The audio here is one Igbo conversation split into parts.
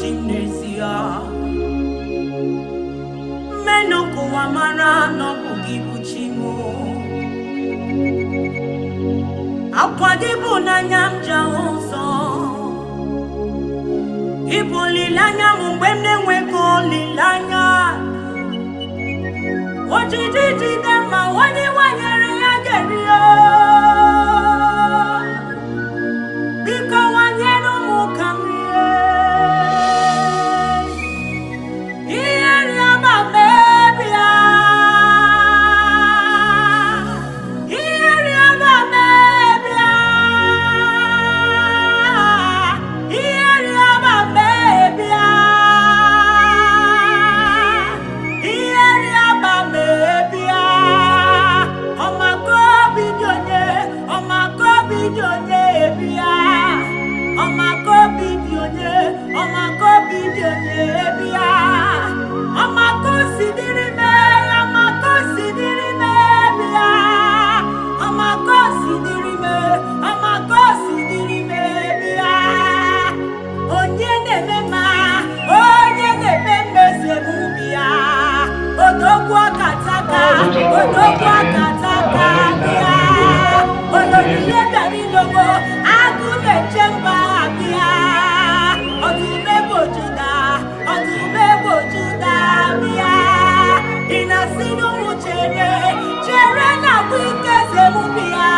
chi m n'ezie. Mmenụ ka ụwa mara na ọ bụ gị bụ chi m. Akwa gị bụ n'anya m ji ahụ ụzọ. Ị bụ olileanya m mgbe m na-enweghị olileanya. Ojiji jide mma onye nwanyere ya ga-eri o. Biko nwanyere ụmụ ka m rie. Ihe rịọba mebia. Ihe rịọba mebia. Ihe rịọba mebia. Ihe rịọba mebia. Ọmaka obi dị onye, ọmaka obi dị onye bịa. Ọmaka obi dị onye, ọmaka obi dị onye bịa. Ọmaka osi dịrị mee, ọmaka osi dịrị mee bịa. Ọmaka osi dịrị mee, ọmaka osi dịrị mee bịa. Onye na-eme mma, onye na-eme mmezi emume ya. Odogwu akataka, odogwu akataka bịa. Olórílé bẹ̀rẹ̀ lówó, agún na-eche mba bịa. Ọdụm ebo Juda, ọdụm ebo Juda bịa. Ị na-asị n'ụmụ chere, chere na agwụ ike zemu bịa.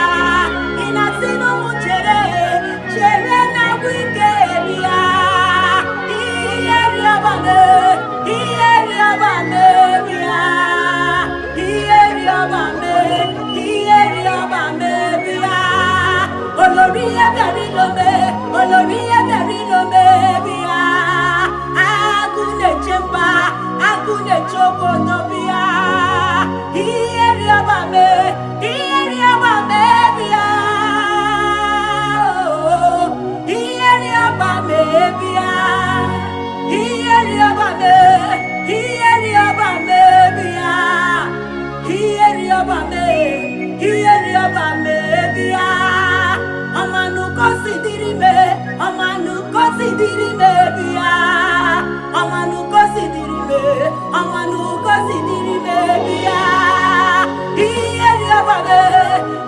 Ị na-asị n'ụmụ chere, chere na agwụ ike bịa. Ihe rịọba me, ihe rịọba me bịa. Ihe rịọba me, ihe rịọba me bịa. Olórí ẹbẹ̀rí lome, olórí ẹbẹ̀rí lome bịa. Agụ na-eche mba, agụ na-eche obodo bịa. Ihe rịọba me, ihe rịọba me bịa. Ihe rịọba me bịa. Ihe rịọba me, ihe rịọba me bịa. Ihe rịọba me, ihe rịọba me bịa. Ọmanụ si dịrị me, ọmanụ si dịrị me bịa. Ọmanụ si dịrị me, ọmanụ si dịrị me bịa. Ihe rịọba me,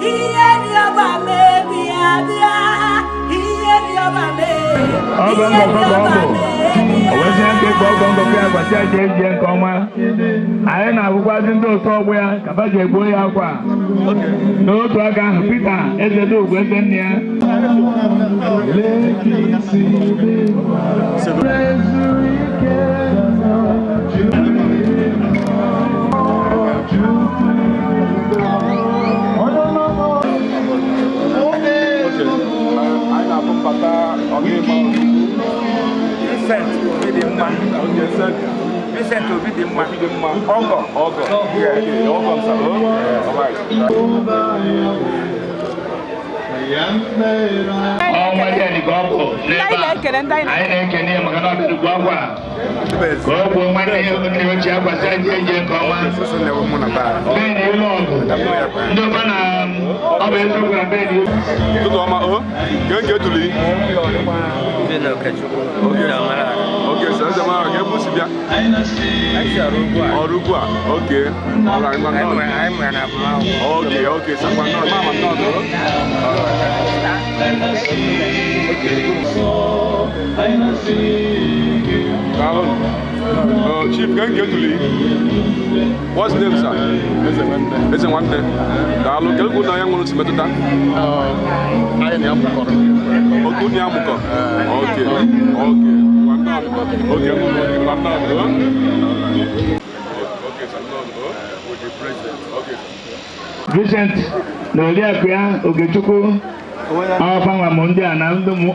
ihe rịọba me bịa bịa. Ihe rịọba me, Ọgọ ihe ngọkọ ka ọ rịọba bụ me o bịa. wezi nke ka ọgọ ngọkọ ya gwasị ya jee jie nke ọma. Anyị na-abụkwazi ndị otu ọgbọ ya ka fa ji egbuo ya akwa. N'otu aka ahụ, Peter Ezedogwu, eze nne ya. Anyị na-afụ mbata ọdịmma. Vincent Obi dị mma. Vincent Obi dị mma. Obi dị mma. Ọgọ. Ọgọ. Okay, ọgọ m sir. All right. Ọnwa dị ka ọ bụ n'ebe a, na-ekele ndị anyị anyị na-ekene ya maka na ọ bịara ugbu akwa ka ọ gbuo nwanne ya nne ochie akwasị aja eje nke ọma. Ben ilu ọgụ ndị ọma na ọ bụ eziokwu na Ben ilu. Ụtụtụ ọma o. Nke nke etuli. Okay, sir. Eze mara ka ebu si bịa. Ọrụ ugwu a. Okay. All right, ngwa nnọọ. Okay, okay, sir. Ngwa nnọọ. Mama nnọọ. O. Daalụ. Chief, nke nke etuli. What's the name, sir? Eze nwanne. Daalụ. Kedu ka ụlọ ya nwụrụ si metụta? Anyị na ya mụkọrọ. Oke unu ya mụkọ? Okay. Okay. Ngwa nnọọ. Okay, ngwa nnọọ. O. Okay, sir. Nnọọ. O. With the president. Okay, sir. Vincent na oriakụ ya Ogechukwu ọfanwa mụ ndị a na ndị mụ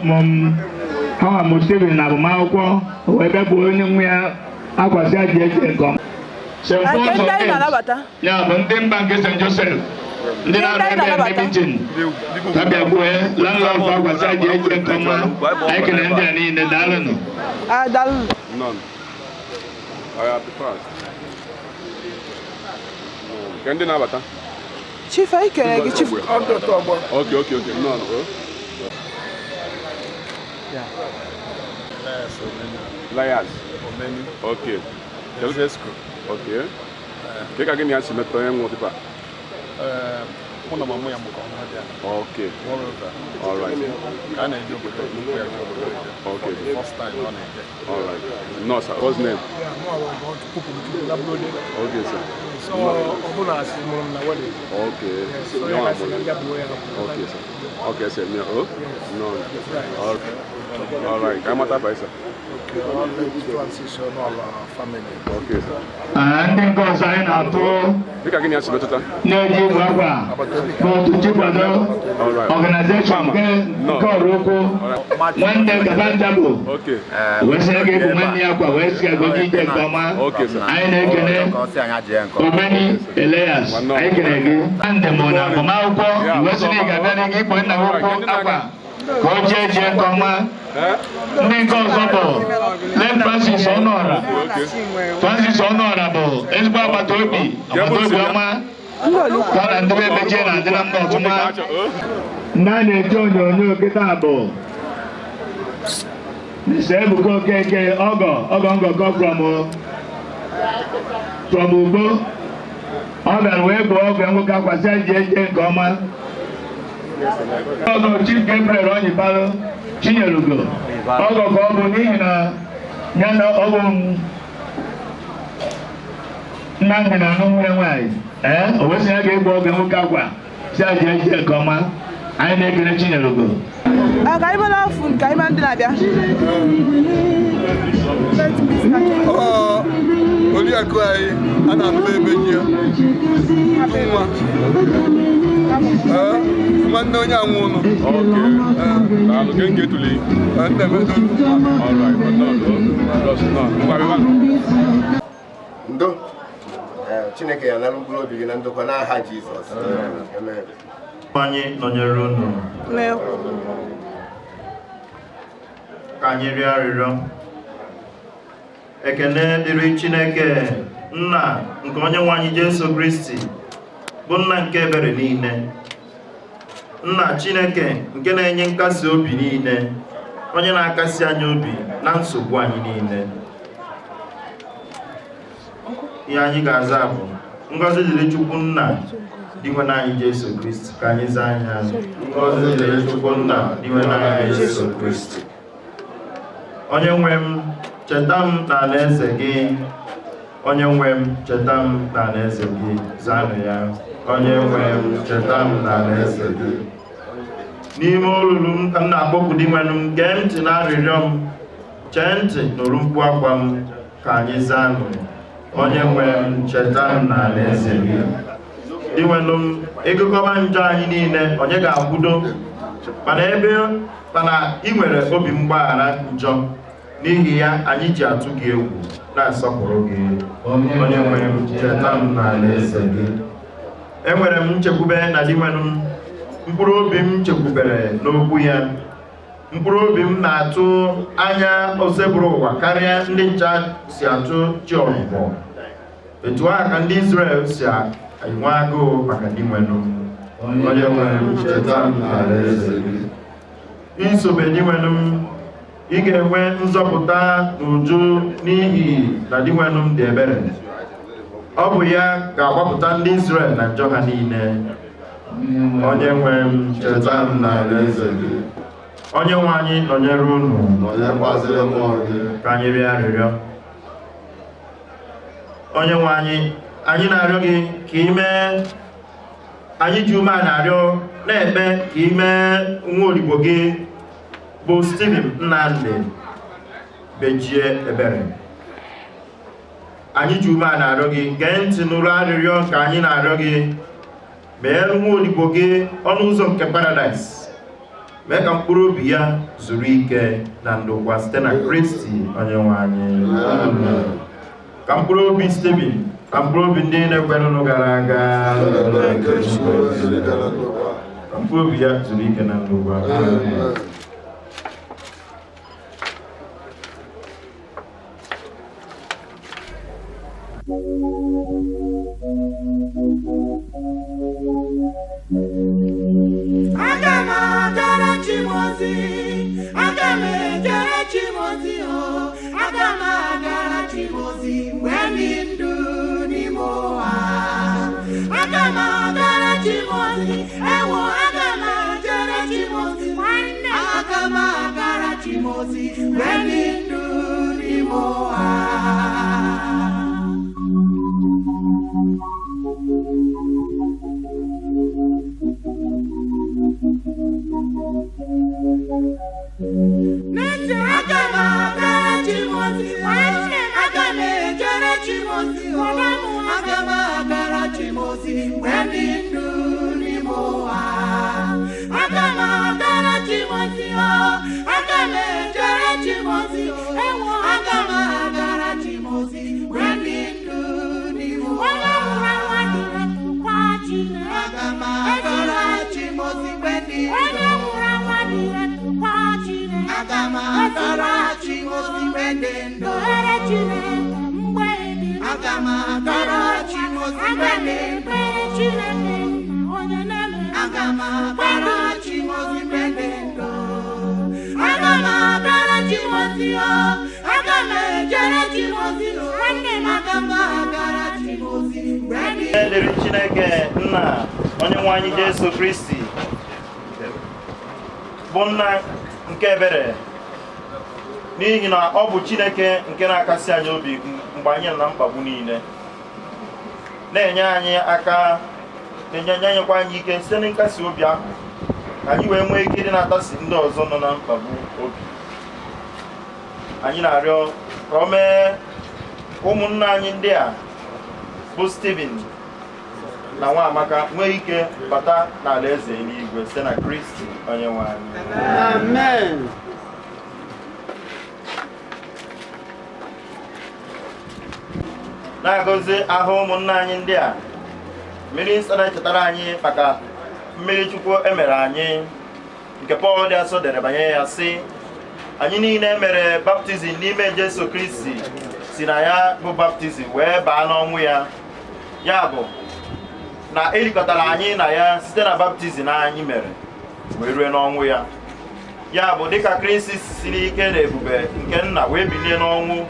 ha mụ Steven na agbamakwụkwọ o wee bịa gbuo onye nwe ya akwasị aja eje nke ọma. St. Nke Paul's ndị anyị Hotels, na-anabata. Ya bụ ndị mba nke St. Joseph, ndị na-arụ Ndị anyị ebe eme na-anabata. meeting abịa gbuo landlord akwasị aja eje nke ọma. Anyị kelere ndị a niile, daalụnụ. Ah, daalụ. None. I have the pass. Nke ndị na-abata? Chief, anyị kelere gị, Chief. Okay. None. O. Elias Omeni. Elias. Omeni. Okay. Ezesco. Okay. Ke ka gị na ya si metụta onye nwụrụ tupu a? Mụ na mama ya mụkọ nwa dị ala. Okay. Moreover, All right. ka a na-eje obodo nnukwu ya je obodo eje. Okay. For the first time ọ na-eje. All right. No, sir. What's name? Okay, sir. So, ọbụna asị mụrụ m na wedding. Okay. So, No, ya I'm kasị na mbịa buo ya. Okay, sir. Okay, sir. Me, oh? No. All right. All right. Ka mata fa, sir. Okay, all the transition all our family. Okay, sir. Ndị nke ọzọ anyị na-atụ Dịka gị na ya si metụta? na-eji igwe akwa bụ otu Chikwado Organization nke ọrụ ukwu nwanne Gabanja bụ Okay. wee sị ya ga-ebu nwanne ya akwa wee sị ya gogo ije nke ọma. Okay, sir. Anyị na-ekene Omeni Elias, anyị kere gị ndị mụ na agbamakwụkwọ wee sị na ị ga-abịa n'ịga ikpo nna gị ukwu akwa ka o jee jee nke ọma. Ndị nke ọzọ bụ Len Francis Ọnụọra. Okay. Francis Ọnụọra bụ ezigbo agbata obi ọma ka ọ na ndị be mechie na-adị na mma ọfụma. Ndị a na-eji onyonyo kịta bụ Mr. Ebuka Okeke, ọgọ ọgọ ngọkọ from Ugbo. Ọ bịara wee gbuo ọgọ nwoke akwasị ji eje nke ọma. Ọgọ Chief Gabriel Onyibalụ Chinyelugo, ọgọ ka ọ bụ n'ihi na ya na ọ bụ Nnamdị na-anụ nwunye nwaanyị. Ee, o wesị ya ga-egbu ọgọ nwoke akwa si aji eje nke ọma. Anyị na-ekele Chinyelugo. Ka anyị mara afụ ka anyị mara ndị na-abịa. Ọ oriakụ anyị a na-anụ ebe ji ya. Nwa. Ee, nwanne onye anwụ ụnụ. Okay. Daalụ. Ke nke tuli? Nna m edolu. All right. But no, no. Just no. Ngwa bịa. Ndo. Chineke ya nara mkpụrụ obi gị na ndokwa n'aha Jizọs. Amen. Anyị nọnyere unu. Mee. Ka anyị rịọ arịrịọ. Ekene dịrị Chineke nna nke onye nwe anyị Jesu Kristi bụ nna nke ebere niile, nna Chineke nke na-enye nkasi obi niile, onye na-akasi anyị obi na nsogbu anyị niile. Ihe anyị ga-aza bụ ngọzi dịrị Chukwu nna Dinwenụ anyị Jesu Kristi. Ka anyị zaa anya ngọzi dịrị Chukwu nna Dinwenụ anyị Jesu Kristi. Onye nwe m, cheta m n'alaeze gị. Onye nwe m, cheta m n'alaeze gị. Zanụ ya. Onye nwe m, cheta m n'alaeze gị. N'ime olulu m ka m na-akpọku Dinwenụ m, gee ntị na arịrịọ m, chee ntị nụrụ mkpu akwa m. Ka anyị zanụ. Onye nwe m, cheta m n'alaeze gị. Dinwenụ m, ịgụkọba njọ anyị niile, onye ga-akwudo? Mana ị nwere obi mgbaghara njọ, n'ihi ya anyị ji atụ gị egwu na-asọpụrụ gị. Onye nwe m, cheta m n'alaeze gị. Enwere m nchekwube na Dinwenụ m, mkpụrụ obi m chekwubere n'okwu ya. Mkpụrụ obi m na-atụ anya osebụrụ ụwa karịa ndị ncha si atụ chi ọbụbọ. Etu a ka ndị Izrel si enwe agụụ maka Dinwenụ m. Onye nwe m, cheta m n'alaeze gị. Isobe Dinwenụ m, ị ga-enwe nzọpụta n'uju n'ihi na Dinwenụ m dị ebere. Ọ bụ ya ga-agbapụta ndị Izrel na njọ ha niile. Onye nwe m, cheta m n'alaeze gị. Onye nwe anyị nọnyere unu. Nọnyekwazịrị mmụọ gị. Ka anyị rịọ arịrịọ. Onye nwe anyị, anyị na-arịọ gị ka ị mee anyị ji ume a na-arịọ na-ekpe ka ị mee nwa odibo gị bụ Stephen Nnamdi Bejie ebere. Anyị ji ume a na-arịọ gị, gee ntị nụrụ arịrịọ ka anyị na-arịọ gị. Meere nwa odibo gị ọnụ ụzọ nke paradaịs, mee ka mkpụrụ obi ya zuru ike na ndokwa site na Kristi onye nwe anyị. Ka mkpụrụ obi Stephen, ka mkpụrụ obi ndị na-ekwerenụ gara aga, ka mkpụrụ obi ya zuru ike na ndokwa. Aga m agara Chimozi, aga m ejere Chimozi. Chimozi, ewo aga m ejere Chimozi, nwanne aga m agara Chimozi, mgbe dị ndụ n'ime ụwa. N'ezie aga m agara Chimozi, nwanne aga m ejere Chimozi, aga m agara Chimozi, mgbe dị ndụ n'ime ụwa. Aga m agara Chimozi, aga m ejere Chimozi, ewo aga m agara Chimozi, mgbe dị ndụ n'ime ụwa. Onye nwụrụ anwụ adịghị atụkwa Chineke. Aga m agara Chimozi, mgbe dị ndụ. Onye nwụrụ anwụ adịghị atụkwa Chineke. Aga m agara Chimozi, mgbe dị ndụ. Tụgharịa Chineke mgbe dị ndụ. Aga m agara Chimozi, mgbe dị ndụ. Chineke onye na-eme. Aga m agara Chimozi, mgbe dị ndụ. Aga m agara Chimozi, aga m ejere Chimozi, nwanne m aga m agara Chimozi, mgbe dị ndụ. Dịrị Chineke nna onye nwe anyị Jesu Kristi bụ nna nke ebere, n'ihi na ọ bụ Chineke nke na-akasi anyị obi mgbe anyị nọ na mkpagbu niile, na-enye anyị aka, na-enyekwa anyị ike site na nkasi obi ahụ ka anyị wee nwee ike ịdị na-atasi ndị ọzọ nọ na mkpagbu obi. Anyị na-arịọ ka o mee ụmụnna anyị ndị a bụ Stephen na Nwaamaka nwee ike bata n'ala eze eluigwe site na Kristi onye nwe anyị. Amen. Na-agọzi ahụ ụmụnna anyị ndị a, mmiri nsọ na-echetara anyị maka mmiri Chukwu emere anyị, nke Pọl dị asọ dere banyere ya sị, anyị niile mere baptizim n'ime Jesu Kristi si na ya bụ baptizim wee baa n'ọnwụ ya. Ya bụ na elikọtara anyị na ya site na baptizim anyị mere wee rue n'ọnwụ ya. Ya bụ dịka Kristi siri ike na ebube nke nna wee bilie n'ọnwụ,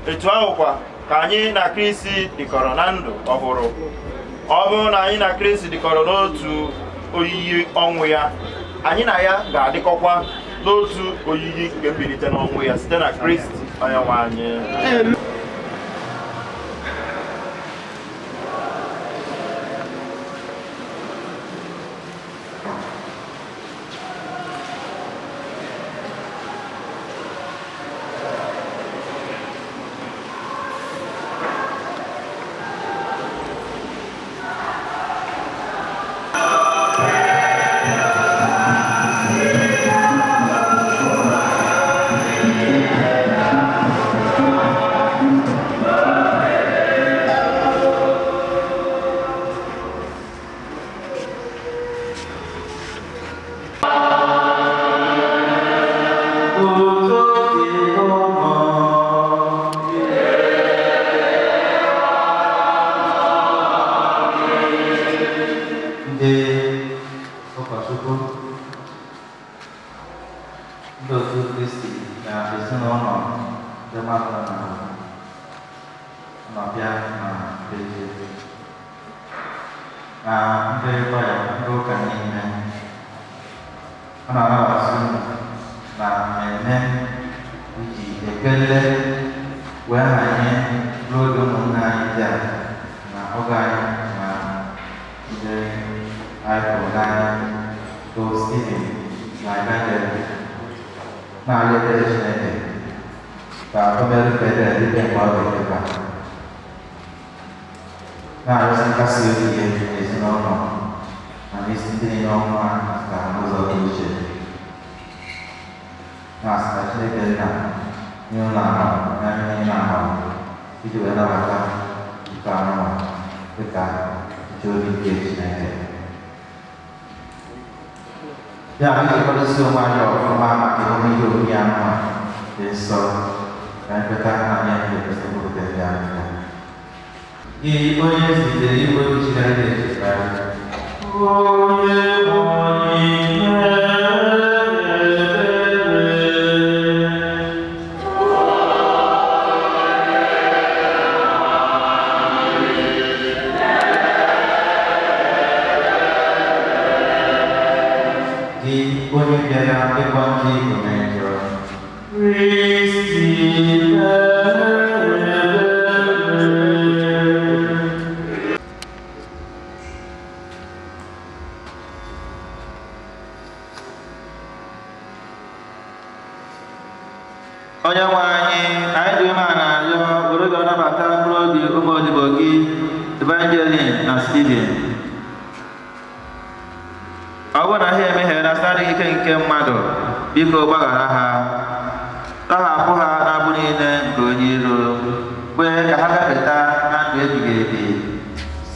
etu ahụkwa ka anyị na Kristi dịkọrọ na ndụ ọhụrụ. Ọ bụrụ na anyị na Kristi dịkọrọ n'otu oyiyi ọnwụ ya, anyị na ya ga-adịkọkwa n'otu oyiyi nke mbilite n'ọnwụ ya site na Kristi onye nwe anyị. Ndị ụkọchukwu, ndị otu Kristi na ezinụlọ ndị mmadụ na nọbịa na beje na ndị kwaya ndị ụka niile, ọ na-anabata unu na mmemme iji ekele wee hanye n'oge ụmụnne anyị ndị a na oge anyị na ndị anyị hụrụ n'anya bụ Stephen na Evangelist, na-arịọ ekpere Chineke ka o mere ka ebere dịbe mgbe ọ ga-edeba, na-arịọsi nkasi obi ya n'ezinụlọ na n'isi ndị niile ọnwụ ha metụtara n'ụzọ dị iche, na-asị ka Chineke nna nye ụlọ amara na ihe niile amara iji wee nabata nke anụmanụ dịka uche obi nke Chineke. Ya bụ iji kwadosi onwe anyị ọfụma maka emume ihe oriri anụmanụ dị nsọ ka anyị kweta na anyị ga-ekwesị nkwupụta ndị ahụ. Gị onye zitere igwe obi Chineke echetara onye onye onye bịara ịkpọ ndị omejọ. Kristi mere ebere. Onye nwe anyị, anyị dị umeala arịọ were gị nabata mkpụrụ obi ụmụ odibo gị Evangeline na Stephen. Ọ bụrụ na ha emehiere site n'adịghị ike nke mmadụ, biko gbaghara ha, tọhapụ ha n'agbụ niile nke onye iro, kwee ka ha gafeta na ndụ ebighị ebi.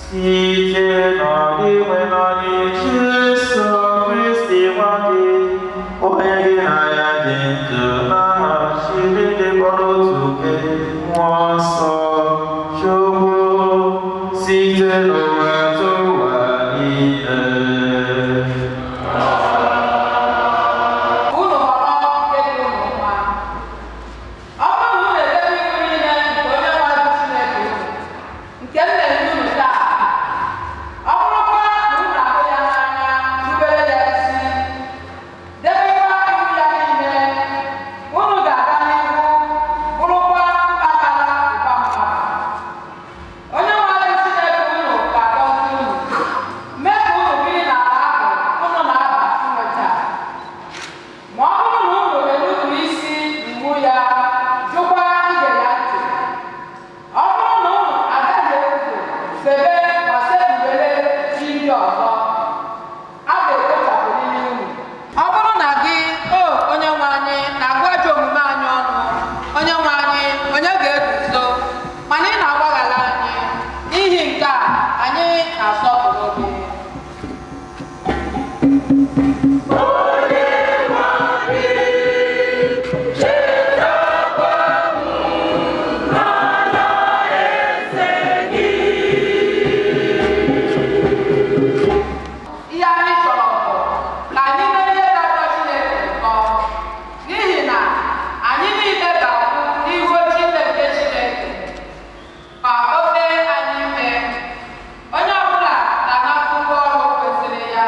Site n'ọdịnwe n'ọdị Jesu Kristi nwa gị, onye gị na ya dị ndụ n'aha Chineke kpọrọ otu nke Mmụọ Nsọ Chukwu site n'ụwa tụwa niile. Unu họrọ nke dị unu mma. Ọ bụrụ na unu edebe iwu niile nke Onyenwe anyị Chineke unu, nke m na-enye unu taa, ọ bụrụkwa na unu ahụ ya n'anya, rubere ya isi, debekwa iwu ya niile, unu ga-aga n'ihu, bụrụkwa mba bara ụba mmadụ. Onyenwe anyị Chineke unu ga-agọzi unu, mee ka unu biri n'ala ahụ unu na-aba inweta. Ma ọ bụrụ na unu enupụ isi n'iwu ya, jụkwa ige ya ntị, ọ bụrụ na unu agaghị efu febe ma sekpubere chi ndị ọzọ, a ga-ekpochapụrịrị unu. Ọ bụrụ na gị, o Onyenwe anyị, na-agụ ajọ omume anyị ọnụ, Onyenwe anyị, onye ga-eguzo? Mana ị na-agbaghara anyị, n'ihi nke a anyị na-asọpụrụ gị. Ihe anyị chọrọ bụ ka anyị mee ihe ga-atọ Chineke ụtọ, n'ihi na anyị niile ga-akwụ n'ihu oche ikpe nke Chineke ma o kpee anyị ikpe. Onye ọbụla ga-anata ụgwọ ọrụ kwesịrị ya,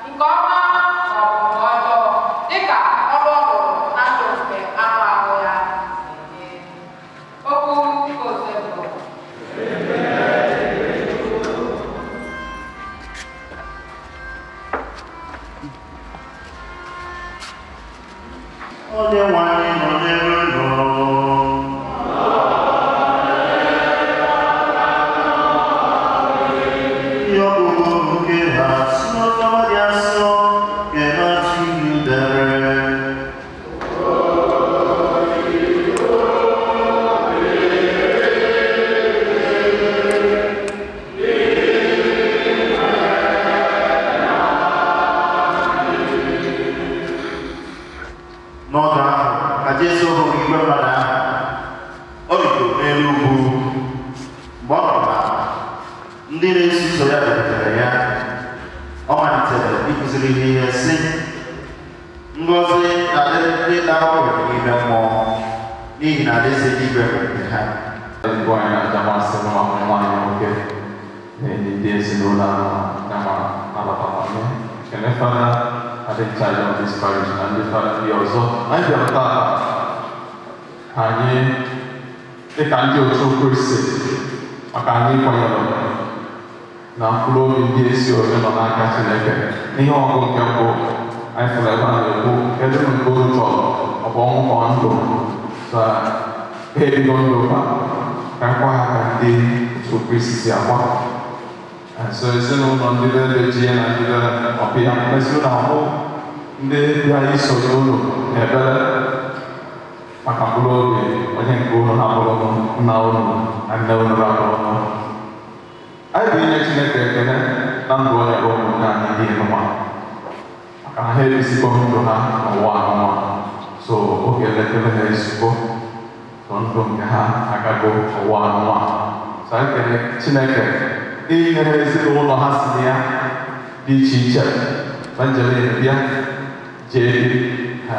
nke ọma ma ọ bụ nke ọjọọ, dịka ọrụ ọ rụrụ na ndụ nke anụ ahụ ya si dị. Okwu Osebụ. Onye nwe anyị nọnyere unu. Ihe ọgụgụ nke ha si n'Oziọma dị asọ nke Matiu dere. N'oge ahụ, ka Jesu hụrụ igwe mmadụ ahụ, ọ rịgoro n'elu ugwu. Mgbe ọ nọ n'ala, ndị na-eso ụzọ ya bịakwutere ya. Ọ malitere ịkụziri ha ihe sị, Ngọzi na-adịrị ndị dara ogbenye n'ime mmụọ, n'ihi na alaeze eluigwe bụ nke ha. Ezigbo anyị na-aja masị nwa nwaanyị nwoke na-enye ndị ezinụlọ ahụ na ma nabatakwa kene fada adị in charge of this parish na ndị fada ndị ọzọ. Anyị bịara taa ka anyị dịka ndị otu Kristi, maka anyị kwanyere na mkpụrụ obi ndị ezi omume nọ n'aka Chineke. N'ihe ọgụ nke mbụ anyị fụrụ ebe a na-ekwu, kedu nke unu chọrọ, ọ bụ ọnwụ ka ọ ndụ? So, ha ebigo ndụ fa ka nkwa ha ka ndị otu Kristi si akwa. So ezinụlọ ndị bere ji ya na ndị bere ọbịa mkpezi na ahụ ndị bịa isonye unu n'ekpere maka mkpụrụ obi onye nke unu hapụrụ nna unu na nne unu rapụrụ. Anyị bụ inye Chineke ekele na ndụ onye bụ ụmụnne anyị dị nwa, maka na ha ebisigo ndụ ha n'ụwa anụnwa. So oge elekere ha ezugbo, so ndụ nke ha agago ụwa anụnwa. So anyị kele Chineke inyere ezinụlọ ha si na ya dị iche iche. Evangeline bịa jee bi ha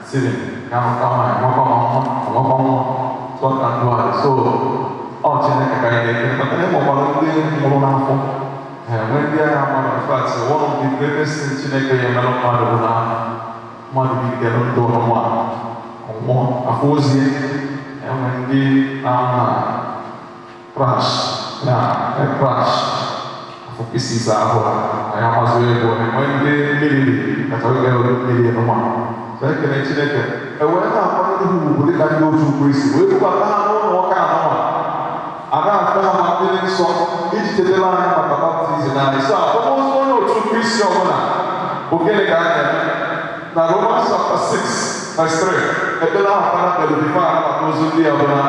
siri ka nwekwa nwaanyị, nwekwa nwa, nwekwa nwa tụọ ka ndụ a. So ọ Chineke ka anyị na-ekele, maka na e nwekwara ndị nwụrụ n'afọ. Enwe ndị agha mmadụ, in fact, one of the greatest things Chineke ya emelụ mmadụ bụ na mmadụ bigidere ndụ ọnwa ọnwụọ afọ ozie. Enwe ndị na-anwụ na crash na air crash, afọ pieces ahụ anyị amazụ ego. Enwe ndị mmiri kacha oge olu mmiri nwa. So ekele Chineke ewee na-akwanyere ha ugwu dịka ndị otu Kristi wee bubata ha n'ụlọ ụka anụnwa a na-afụ ha ma mmiri nsọ iji chetara anyị maka baptizim anyị. So akwamozu onye otu Kristi ọbụla bụ gịnị ka a na-eme na Romans chapter 6 verse 3? Ekpere ahụ fada kpere before anabata ozu ndị ọbụla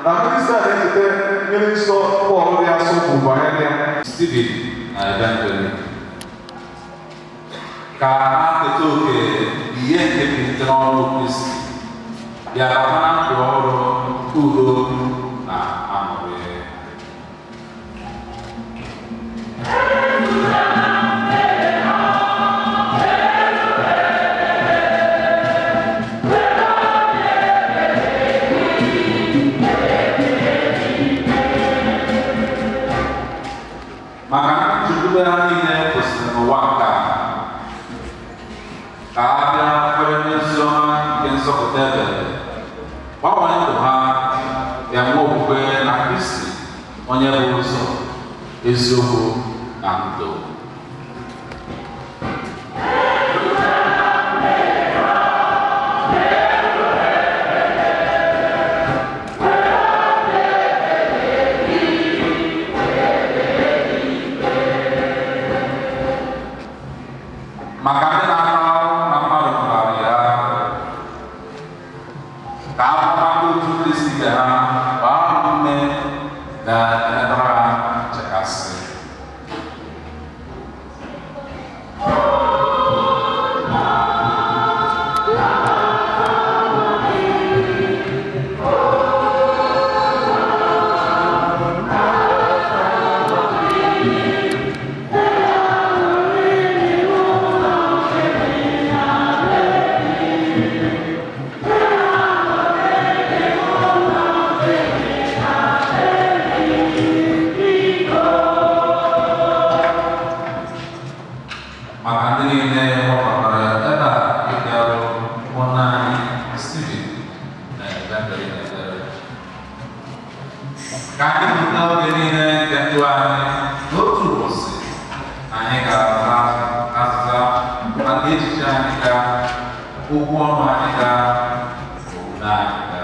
na minista na-echeta mmiri nsọ Pọl dị asọ bụ banyere ya. Stephen na Evangeline ka ha keta oke ihe nke mbilite n'ọnwụ Kristi bịara ha na ndụ ọhụrụ nke udo na aṅụrị. Maka nchekwube ha niile kwụsịrị n'ụwa nke a, ka ha bịa kwere n'ezi ọma nke nzọpụta ebere, gbanwee ndụ ha, bịa nwee okwukwe na Kristi onye bụ ụzọ, eziokwu na ndụ. Maka ndị na-ata ahụhụ na mmadụ pụtara ya, ka ahụma ndị otu Kristi ibe ha gbaa ha ume na emetara ha nchekasị. Maka ndị niile gbakọtara ebe a ịbịarụ ụmụnna anyị Stephen na Evangeline ekpere, ka anyị pụta oge niile nke ndụ anyị n'otu ụbọchị anyị ga-aza azịza maka echiche anyị ga, okwu ọnụ anyị ga, omume anyị ga.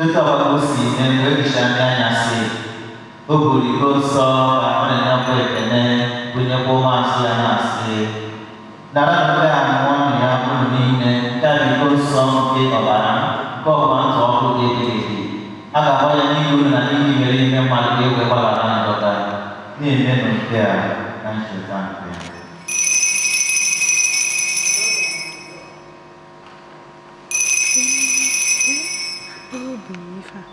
Etu ọbụla o si mee mgbe ehicha ndị anyasị, o buru iko nsọ ka ọ na-enyekwa ekele, bunyekwa ụmụazụ ya na-asị, nara nke a ṅụọnụ ya unu niile, nke a bụ iko nsọ nke ọbara m, nke ọgbụgba ndụ ọhụrụ ebighị ebi. A ga-agba ya n'ihi unu na n'ihi imere mmadụ ka e wee gbaghara njọ ha. Na-emenụ nke a na ncheta nke m. Obi ife a.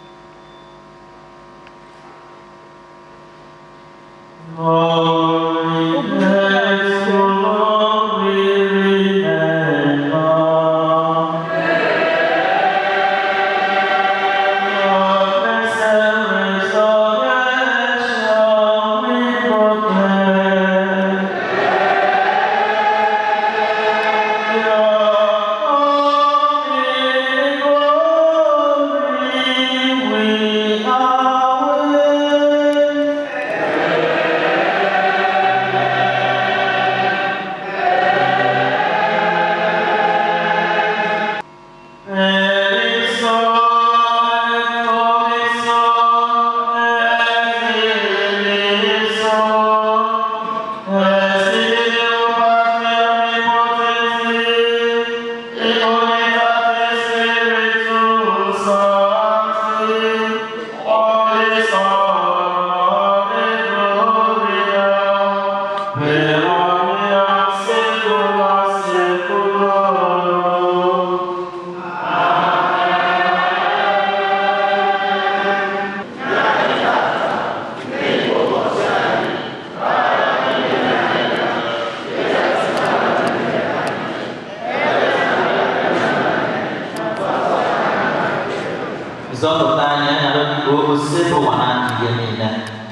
Zọpụta anyị, anyị arịọ gị ka o sepụ ụwa n'aka ihe niile,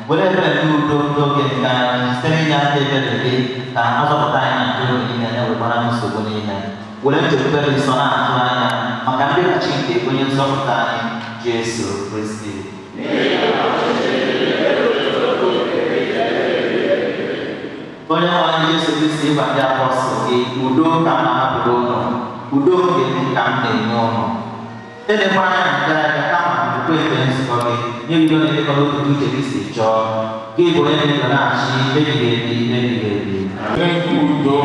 were ebere ndị udo n'oge nke anyị site n'inye aka ebere gị, ka a zọpụta anyị na ndị oge niile na-ewekwara nsogbu niile, were nchekwube dị nsọ na-atụ anya maka mbịaghachi nke onye nzọpụta anyị Jesu Kristi. Onye nwe anyị Jesu Kristi, ịgwa ndị apọstụl gị, udo ka m na-ahapụrụ ụnụ, udo nke m ka m na-enye ụnụ. Elekwara anya nke anya kama okwukwe nke nzukọ gị, nye udo na-edekọrọ otu uche gị si chọọ, gị bụ onye na-edo na-achị ebighị ebi ebighị ebi. Udo.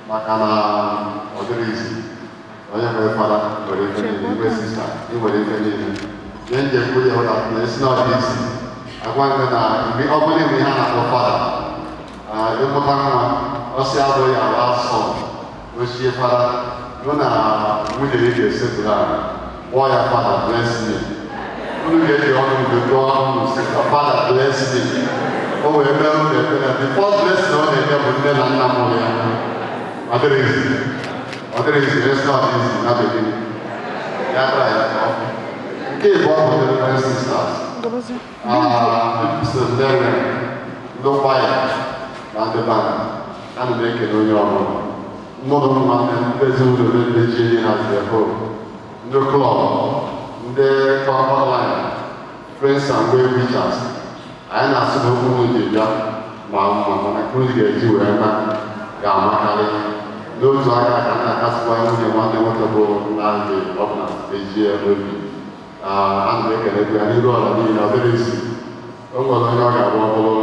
Maka na ọ dịrị isi onye nwere fada nwere ife niile, inwe sista ị nwere ife niile. Ihe njem kwuru ya ụda na esi na ọdị isi agwa gị na mgbe ọ bụla enwe ihe a na-akpọ fada, ịmụta nwa ọsị abụghị ala asọ ochie fada hụ na nwunye gị ga-esekpuru ala kpọọ ya fada bless me. Unu ga-eji ọnụ mgbe gụọ ọnụ sị fada bless me. O wee mee unu ekpere. The first blessing ọ na-enye bụ nne na nna mụrụ ya. Ọ dịrị izi, ọ dịrị izi, it's not easy na beginning. Ya tara ya ka ọ. Nke ịbụọ bụ the reverend sisters. Seminarian, ndị kwaya na ndị band, ana m ekele onye ọbụla. Mmadụ nwanne m, ndị ezinụlọ ndị ji enyi ha si ebe, ndị club, ndị Concord Line, Friends and Well Wishers, anyị na-asị na okwu unu ji bịa ma mma, mana nke unu ga-eji wee na ga-amakarị. N'otu aka ka m na-akasịkwa nwunye nwanne nwoke bụ Nnamdi ọbụla ejie n'obi. Ana m ekelekwa ya n'iru ọla niile. Ọ dịrị isi o nwere onye ọ ga-abụ ọ bụrụ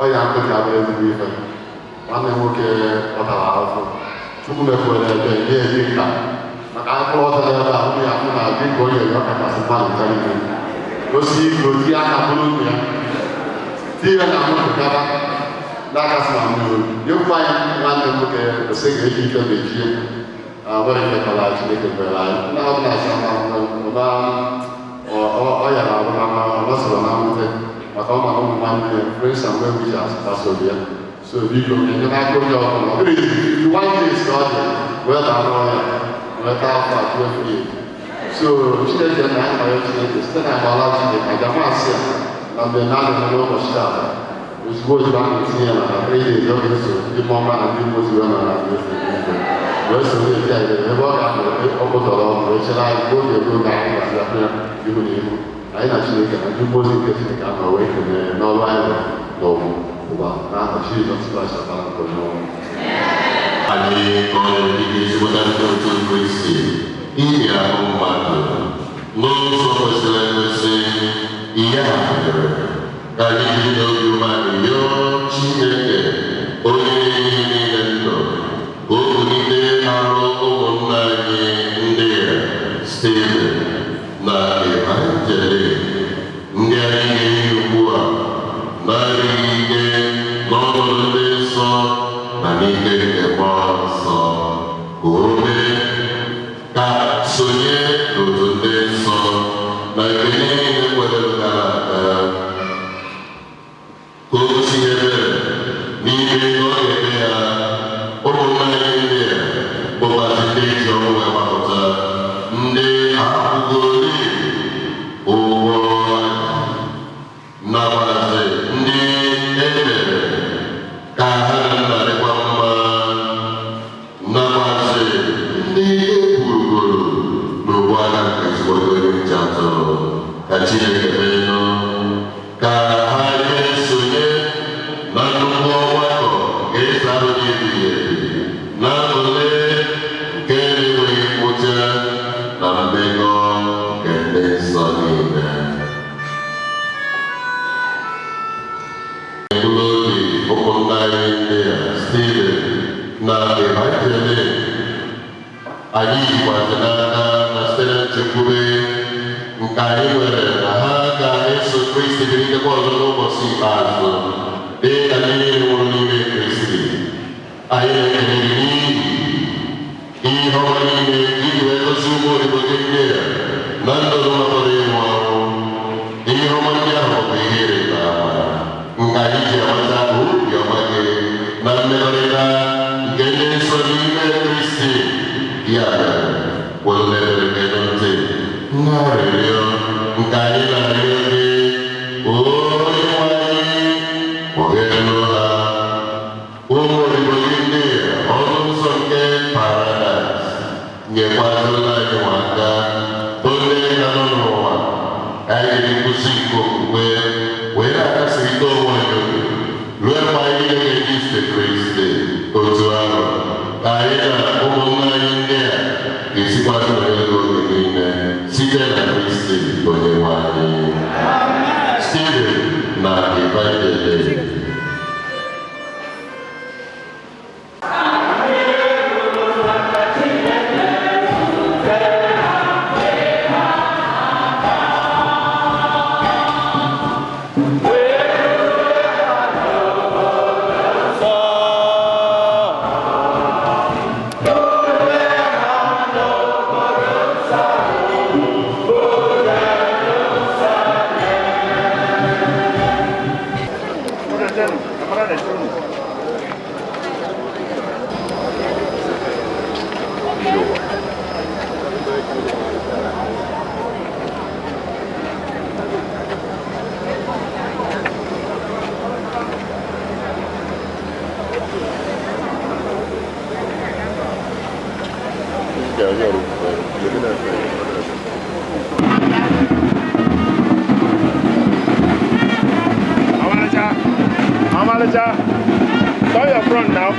ọya nkịtị abụrụ ezigbo ife. Nwanne m nwoke ọ tara ahụhụ, Chukwu mekwere ebe nye ezi nka maka mkpụrụ ọta n'ebe a nwunye afụ na dị ka o nyere ọ kachasị mmadụ ncha niile. Osi ike oti aka bụrụ ụmụ ya tinye na moto gaba n'akasị na mmiri obi nyekwa ya. Nwanne m nwoke ose ga-eji ife mechie nwere ife kọrọ. Chineke mere anyị na ọ na-asa na ọ yara arụ na ọ nọsọrọ na mwute maka ọ mara ụmụ nwanne ya, friends and well wishers gbasoro ya. So biko, enyemaka onye ọbụla, ọ bụrụ 1 days ka ọ dị wee daa n'ọya wee taa afọ a 12 years. So Chineke na anyị mara Chineke site na agbala Chineke ajamasị a na mmemme a na-eme n'ụbọchị taa. Ozugbo ozugbo a na-etinye ya na 3 days, ọ ga-eso ndị mmụọ na ndị mmụọ ozi wee nọ na ndị wee soro eti anyị ebe ọ ga-anọ ọkpụtọrọ ọgwụ wee chere anyị mgbe oge ego ga anyị ga-abịa ya ihu na ihu anyị na Chineke na ndị mmụọ ozi nke Chineke anọ wee kelee n'ọrụ anyị n'ụwa ụwa n'aha Jizọs Kraịst ọbara nke onye ọnwụ. Anyị kọrọ dịka ezigbo ndị otu Kristi inye ahụ mmadụ n'ụzọ kwesịrị ekwesị. Ihe a mere ka anyị jiri n'obi umeala yọọ Chineke, onye na-enye ihe niile ndụ, ka o kulite arụ ụmụnna anyị ndị a, Steven na Evangeline, ndị anyị ga-eyi ugbu a na-adịghị ike n'ọnọdụ ndị nsọ na n'ike nke Mmụọ Nsọ, ka o mee ka sonye n'otu ndị nsọ na nke niile kwere gara aga, ka o gosi ebere n'ime ihe ọ ga-eme ha. Ụmụnna anyị ndị a bụkwazị ndị ji ọnwụ wee gbapụta, ndị akwụgori ụgwọ, nakwazi ndị e mere ka ha na nna dịkwa mma, nakwazi ndị e burugoro n'ogbu aka nke ezigbo onye nche atụrụ, ka Chineke meenụ ka ha jee sonye na nnukwu ọgbakọ nke ịza ahụ dị ebighị ebi na ole nke na-enweghị ngwụcha na mmekọ nke ndị nsọ niile. Mkpụrụ obi ụmụnna anyị ndị a, Steven na Evangeline, anyị jikwazi n'aka na site na nchekwube nke anyị nwere na ha ga-eso Kristi bilitekwa ọzọ n'ụbọchị ikpeazụ dị ka ndị niile nwụrụ n'ime Kristi. Anyị na-ekele gị n'ihi ihe ọma niile iji wee gosi ụmụ odibo gị ndị a na ndụ nwetara ịnwụ ọnwụ. Ihe ọma ndị ahụ bụ ihe ịrịba ama nke anyị ji amata obi ọma gị na mmekọrịta nke ndị nsọ n'ime Kristi. Ya mere, were ebere gị ntị na arịrịọ nke anyị na-arịọ gị, onye nwe anyị, kpọgheelu ha, ụmụ odibo gị ndị a, ọnụ ụzọ nke paradaịs. Nyekwazịla anyị nwa aka, bụ ndị ka nọ n'ụwa, ka anyị jiri nkwụsị nke okwukwe wee na-akasịrịta onwe anyị obi ruo mgbe anyị niile ga-eji ise Kristi. Otu ahụ ka anyị na ụmụnna anyị ndị a ga-esikwa nọnyere gị oge niile site na Kristi onye nwe anyị. Steven na Evangeline. Thank Okay, onye ọrụ ugwu. Amalicha, Amalicha, turn your front now.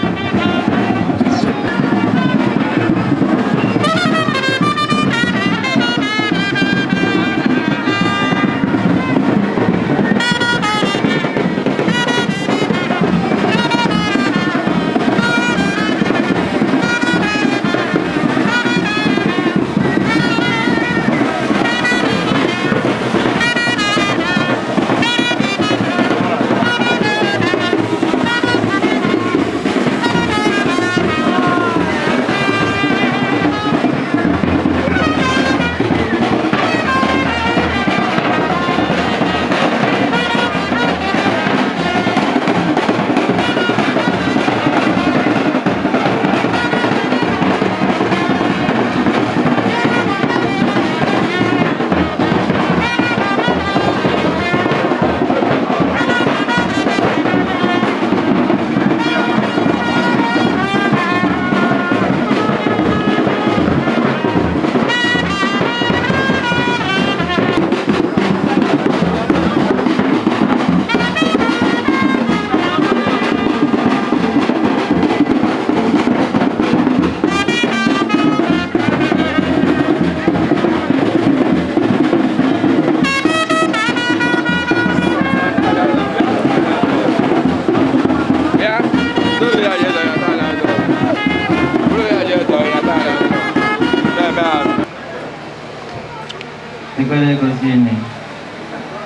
Ekpere gozini.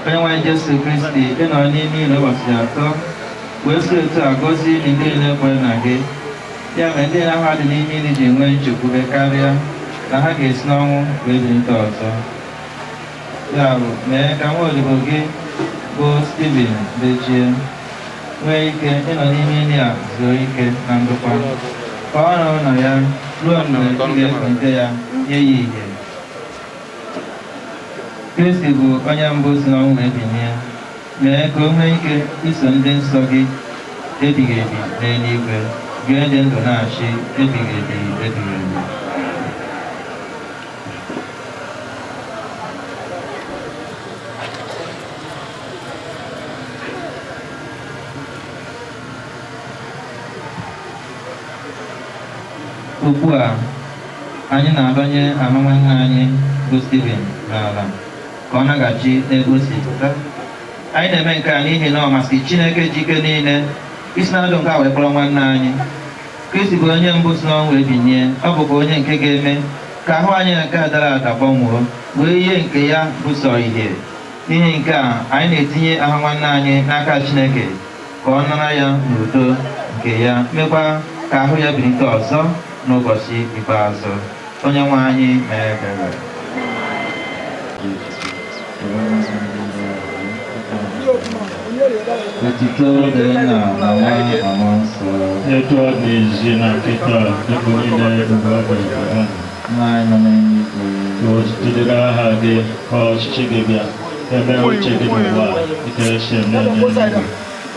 Onye nwe anyị Jesu Kristi, ị nọ n'ime ụlọ ụbọchị atọ, wee si otu a gọzie ndị niile kwere na gị. Ya mere ndị ahụ dị n'ime ili ji nwee nchekwube karịa na ha ga-esi n'ọnwụ wee bilite ọzọ. Ya bụ, mee ka nwa odibo gị bụ Steven Dechie nwee ike ịnọ n'ime ili a zuo ike na ndokwa. Ka ọ nọrọ na ya ruo mgbe ị ga-ebilite ya nye ya ìhè. Kristi bụ onye mbụ si n'ọnwụ wee bilie, mee ka o nwee ike iso ndị nsọ gị ebighị ebi n'eluigwe, gị dị ndụ na-achị ebighị ebi ebighị ebi. Ugbu a, anyị na-adọnye ahụ nwanne anyị bụ Steven n'ala ka ọ naghachi n'ebe o si pụta. Anyị na-eme nke a n'ihi na ọ masị Chineke ji ike niile isi na ndụ nke a wee kpọrọ nwanne anyị. Kristi bụ onye mbụ si n'ọnwụ wee binie, ọ bụkwa onye nke ga-eme ka ahụ anyị na nke a dara ada gbanwuo wee ihe nke ya bụ sọ ìhè. N'ihi nke a, anyị na-etinye ahụ nwanne anyị n'aka Chineke ka ọ nara ya n'udo nke ya, mekwa ka ahụ ya bilite ọzọ n'ụbọchị ikpeazụ. Onye nwe anyị mee ebere. Otito dịrị nna na nwa na mmụọ nsọ. Etu ọ dị izi na nkịta ebe niile mgbe ọ dị amen. Nna anyị nọ n'eluigwe. Ka otuto dịrị aha gị, ka ọchịchị gị bịa, eme uche gị n'ụwa dịka esi eme n'eluigwe.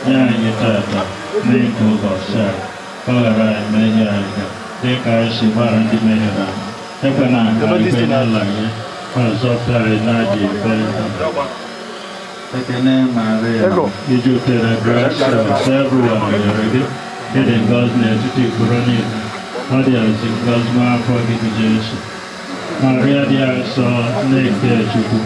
Nye anyị tata nri nke ụbọchị a, ka ọ ghara anyị mmehie anyị dị ka anyị si gbaghara ndị mehiere anyị. Ekwela ka anyị kwe n'ala gị, ma zọpụta anyị n'ajọ ife. Ekene Maria. Ijupụtara grasia, everyone nyere gị, ịdị ngọzi n'etiti ikporo niile, ọ dị ezi ngọzi n'afọ gị bụ Jesu. Maria dị asọ nne nke Chukwu,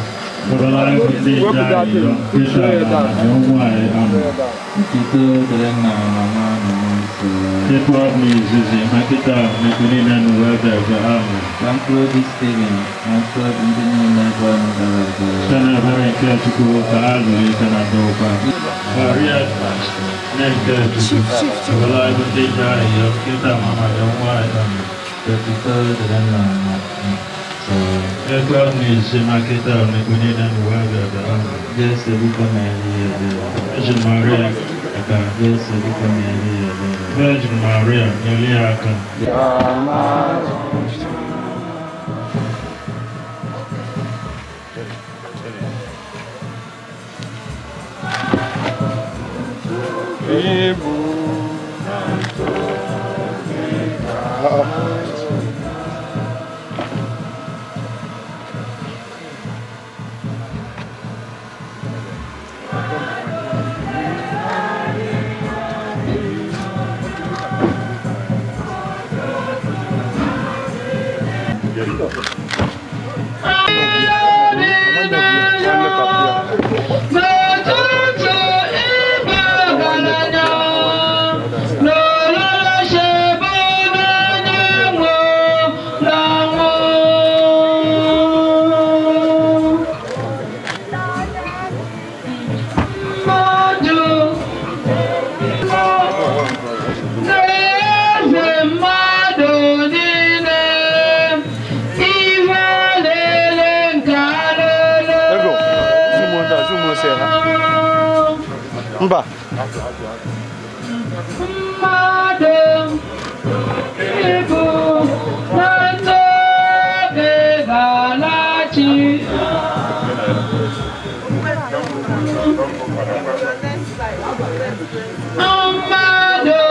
bụrụla anyị bụ ndị nje anyị yọ, kịta na ọnwụ anyị. Amen. Otito dịrị nna na nwa na mmụọ nsọ. Etu ọ bụ n'izizi ma kịta na mgbe niile n'ụwa ebe ebe. Amen. Ka mkpụrụ obi Steven na mkpụrụ obi ndị niile bụ anyị gara aga. Site n'ebere nke Chukwu ka ha zuru ike na ndokwa. Maria nne nke Chukwu, bụrụla anyị bụ ndị nje anyị yọ, kịta ma na ọnwụ anyị. Amen. Otito dịrị nna na nwa nsọ. Etu ọ bụ n'izizi ma kịta na mgbe niile n'ụwa ebe ebe. Amen. Jesu biko mere ya ebere. Virgin Maria aka. Jesu biko mere ya ebere. Virgin Maria nyere ya aka. Ibu N'ụtụtụ ịba ọgaranya, n'olulu chebe n'onye nwe n'ọnwụ. Mmadụ na-eze mmadụ niile, ihe lele nke alele. Ego, zoom on that, zoom on say ha. Mba. Mmadụ ịbụ na n'oge ga-alachi. Mmadụ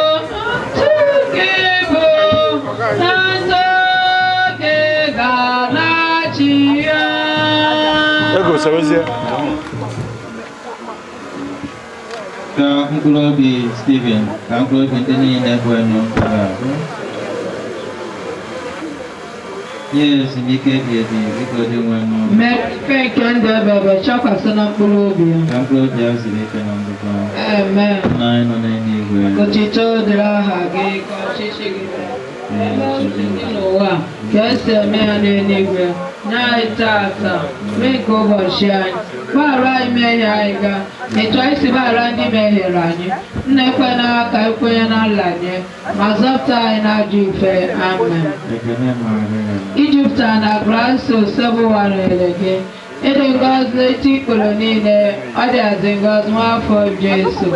ntụ gị bụ na n'oge ga-alachi ya. Ego sewezie. Ka mkpụrụ obi Stephen, ka mkpụrụ obi ndị niile kwenụ gara aga. Nye ya ezumike ebi ebi dịka onye nwe nụ. Mee ife nke ndụ ebebe chakwasị na mkpụrụ obi ya. Ka mkpụrụ obi ya zuru ike na ndokwa. Amen. Nna anyị nọ n'eluigwe. Otuto dịrị aha gị, ka ọchịchị gị bịa. Ebe o si dị n'ụwa, ka esi eme ya n'eluigwe. Nye anyị tata, mee nke ụbọchị anyị. Gbaghara anyị mmehie anyị ga, etu anyị si gbaghara ndị mehiere anyị. Nna ekwena ka ekwenye na nlanye, ma zọpụta anyị n'ajọ ife. Amen. Ekene Maria. Ijupụta na graso sebụwarịrị gị. Ịdị ngọzi n'etiti ikporo niile, ọ dịazị ngọzi nwafọ Jesu.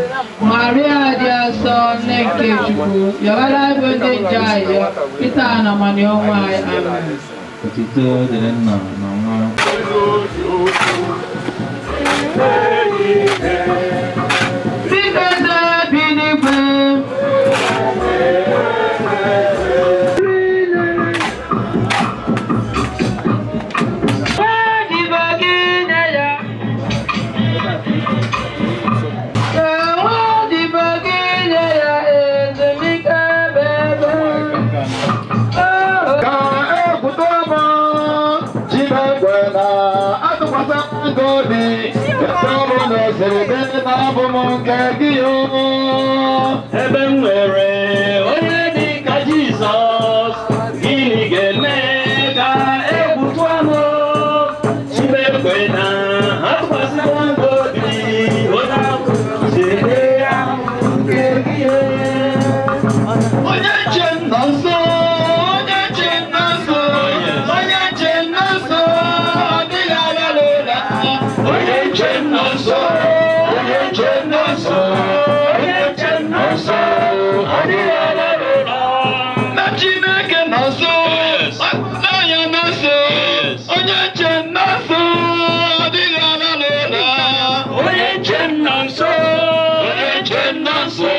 Maria dị asọ nne nke Chukwu, yọbara anyị bụ ndị njọ ayọ, kịta na mmanụ ọnwa anyị. Amen. Otuto dịrị nna na nwa. Biko eze bi n'igwe. Nwa gị nye ya. Nwa odibo gị nye ya ezumike ebe ebe. Ka ekwuto m Chineke na atụkwasị gị obi ebe ọ bụ na esiri dị na abụ m nke gị o. Ebe m nwere onye dị ka Jizọs, gịnị ga-eme ka egwu tụọ m? Chineke na atụkwasịwo m obi, onye ahụ chere ya nke gị. Onye nche m nọ nso, onye nche m nọ nso, onye nche m nọ nso, ọ dịghị arara ụra. Onye nche m nọ nso, onye nche m nọ nso, onye nche m nọ nso, ọ dịghị arara ụra. Na Chineke nọ nso, n'anya nọ nso, onye nche m nọ nso, ọ dịghị arara ụra. Onye nche m nọ nso, Onye nche m nọ nso,